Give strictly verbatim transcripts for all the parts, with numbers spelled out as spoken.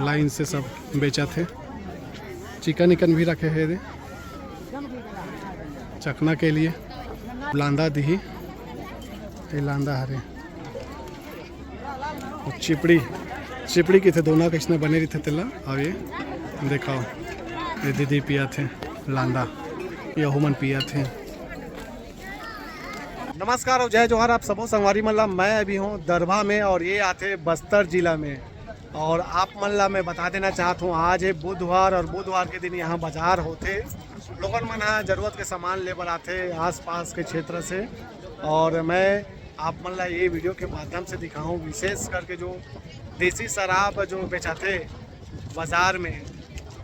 Line से सब बेचत हे। चिकन इकन भी रखे हे दे चखना के लिए। लांदा दिही, ये लांदा हरे। अउ चिपड़ी, चिपड़ी किथे दोना कइसने बने रहिथे तेला। अउ ये देखाओ, ये दीदी पियाथे लांदा, ये ओमन पियाथे। नमस्कार और जय जोहार आप सबो संगवारी मन ला। मैं अभी हूँ दरभा में और ये आथे बस्तर जिला में। और आप मन ला मैं बता देना चाहत हूँ, आज है बुधवार और बुधवार के दिन यहाँ बाजार होथे। लोगन मन ह जरूरत के सामान ले बर आथे आसपास के क्षेत्र से। और मैं आप मन ला ये वीडियो के माध्यम से दिखाऊँ, विशेष करके जो देसी शराब जो बेचाथे बाजार में,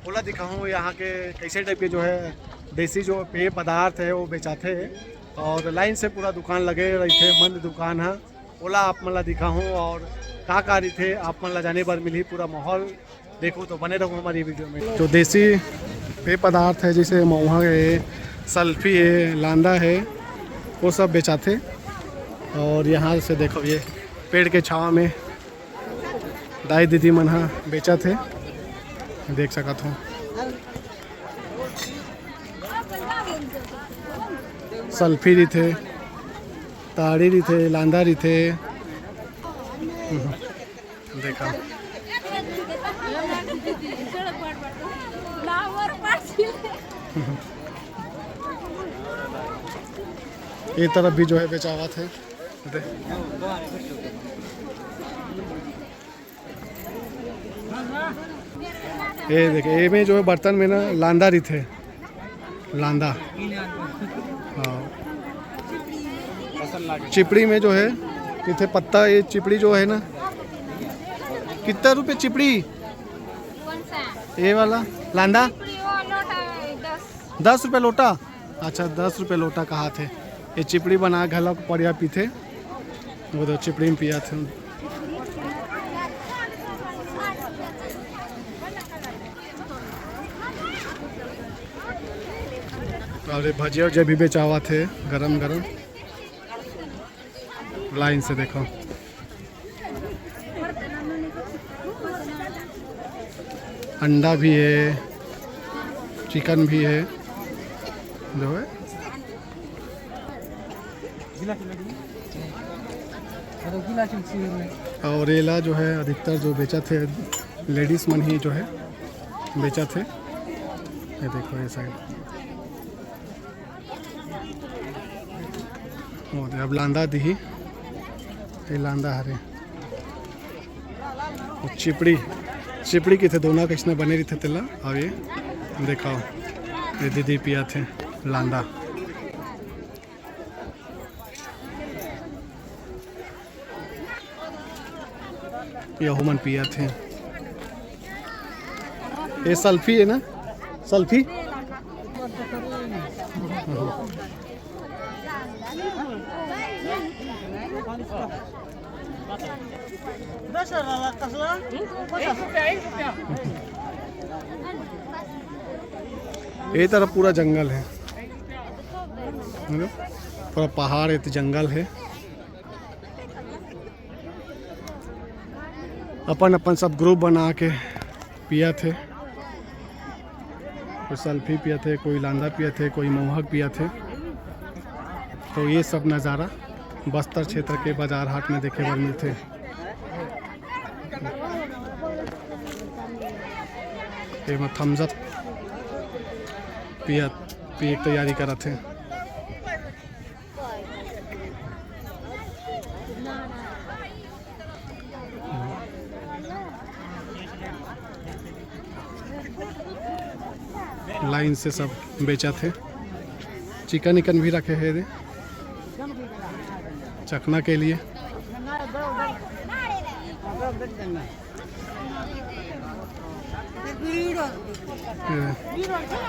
ओला दिखाऊँ यहाँ के कैसे टाइप के जो है देसी जो पेय पदार्थ है वो बेचाथे। और लाइन से पूरा दुकान लगे रहिथे, बंद दुकान है, ओला आप मन ला दिखाहूँ और का का रहिथे आप मन ला जाने बर मिलही। पूरा माहौल देखो तो बने रहो हमारी वीडियो में। जो देसी पेय पदार्थ है जैसे महुआ है, सल्फी है, लांदा है, वो सब बेचाथे। और यहाँ से देखो ये पेड़ के छावा में दाई दीदी मन ह बेचत हे, देख सकत हो। सल्फी रिथे, ताड़ी रिथे, लांदा रिथे। देखा। ये तरफ भी जो है बेचावत है। ये देखे, एमे जो है बर्तन में ना लांदा रिथे, लांदा। हाँ, चिपड़ी में जो है रिथे पत्ता। ये चिपड़ी जो है ना, कितना रुपये चिपड़ी? ये वाला लांदा दस रुपये लोटा। अच्छा, दस रुपये लोटा कहाथे। ये चिपड़ी बना घलो बढ़िया पीथे। वो तो चिपड़ी में पियाथे। और ये भजिया उजिया भी बेचावत हे गरम गरम। लाइन से देखो, अंडा भी है, चिकन भी है, जो है। और एला जो है अधिकतर जो बेचथे लेडीज मन ही जो है बेचथे। ये देखो ये साइड। वो दे, अब लांदा दिही, ये लांदा हरे। वो चिपड़ी, चिपड़ी किथे दोना कइसने बने रहिथे तेला। अब ये देखाओ, ये दीदी पियाथे लांदा। ये ओमन पियाथे। ये सल्फी है ना, सल्फी। ये तरफ पूरा जंगल है, है ना? पूरा पहाड़ है तो जंगल है। अपन अपन सब ग्रुप बना के पियाथे। कोई सल्फी पियाथे, कोई लांदा पियाथे, कोई महुआ पियाथे। तो ये सब नज़ारा बस्तर क्षेत्र के बाजार हाट में देखे बर मिलथे। एमा थम्स अप पियत, पिए के तैयारी करत हे। लाइन से सब बेचत हे, चिकन इकन भी रखे हे दे चखना के लिए।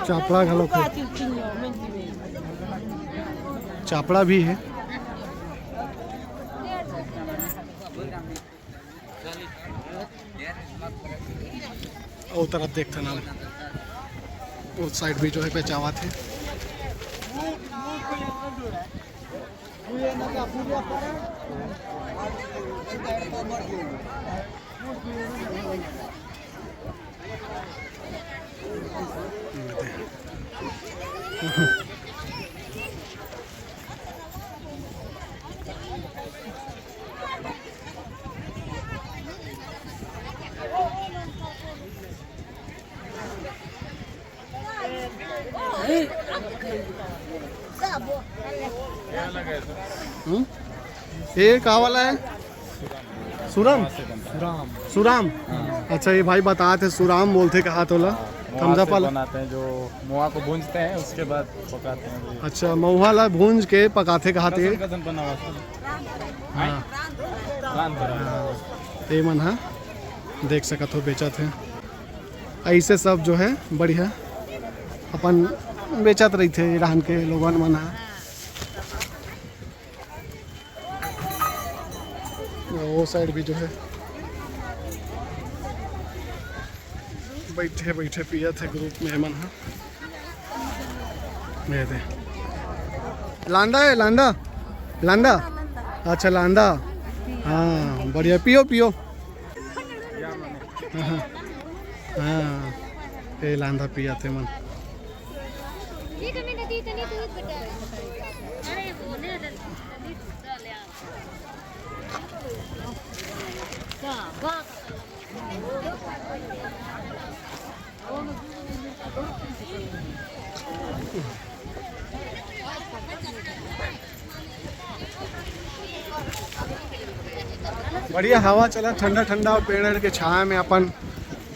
चापड़ा घलो हे। चापड़ा भी हे। ओ तरफ देखथन हम, उस साइड भी जो है बेचावत हे। हम्म? ये का वाला है? सुरम? सुराम। सुराम। अच्छा, ये भाई बताथे सुराम बोलथे कहाथे ओला। मोहा थमजा से पाला। बनाते हैं, जो मोहा को भूंजते हैं, उसके बाद पकाते हैं। अच्छा, महुआ ला भूंज के पकाथे कहाथे। कसन कसन बना हुआ है? हाँ। रांध करो। हाँ, ते मन हा देख सकत हो, बेचत हे। ऐसे सब जो है बढ़िया अपन बेचत रहिथे ईरान के लोगन मन हा। वो साइड भी जो है बैठे बैठे पियत हे ग्रुप में एमन हा। ये दे। लांदा है, लांदा? लांदा? अच्छा, लांदा। हाँ, बढ़िया, पियो, पियो। हाँ, हाँ। ए, लांदा पियत हे मन। बढ़िया हवा चला, ठंडा ठंडा, पेड़ के छाया में अपन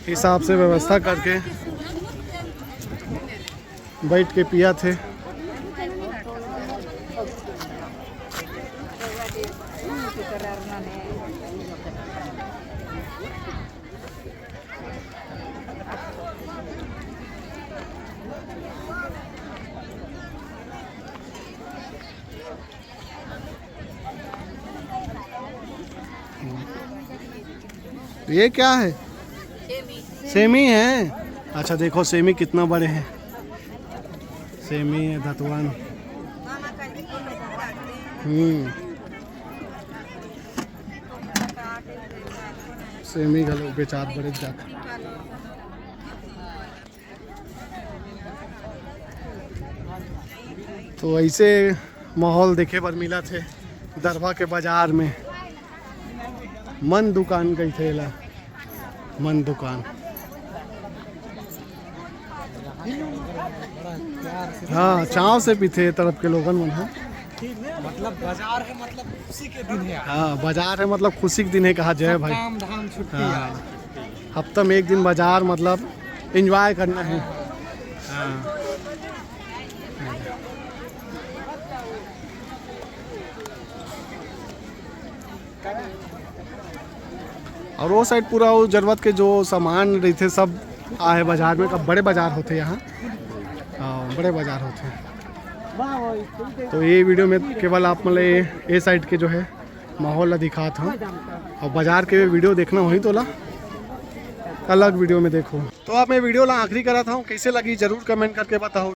हिसाब से व्यवस्था करके बैठ के पियत हे। ये क्या है? सेमी है। अच्छा, देखो सेमी कितना बड़े हैं। सेमी है, धतवन। हम्म। सेमी घलो बेचात बड़े जात। तो ऐसे माहौल देखे बर मिलत हे दरभा के बाजार में। मन दुकान कहिथे एला, मन दुकान। हाँ, चाव से पीथे ए तरफ के लोगन मन ह। मतलब बाजार है, मतलब खुशी के दिन है। हाँ, बाजार है, मतलब खुशी के दिन है, कहा जय भाई। काम धाम छुट्टी हाँ। आज। हफ्ता में एक दिन बाजार, मतलब एंजॉय करना है। हाँ। और वो साइड पूरा वो जरूरत के जो सामान रहिथे सब आहे बाजार में। का बड़े बाजार होथे यहाँ। हाँ, बड़े बाजार होथे। तो ये वीडियो में केवल आप मन ल ए साइड के जो है माहौल ला दिखात हूँ। और बाजार के वीडियो देखना होही तो ला अलग वीडियो में देखो। तो आप मैं वीडियो ला आखिरी करत हूँ, कैसे लगी जरूर कमेंट करके बताओ।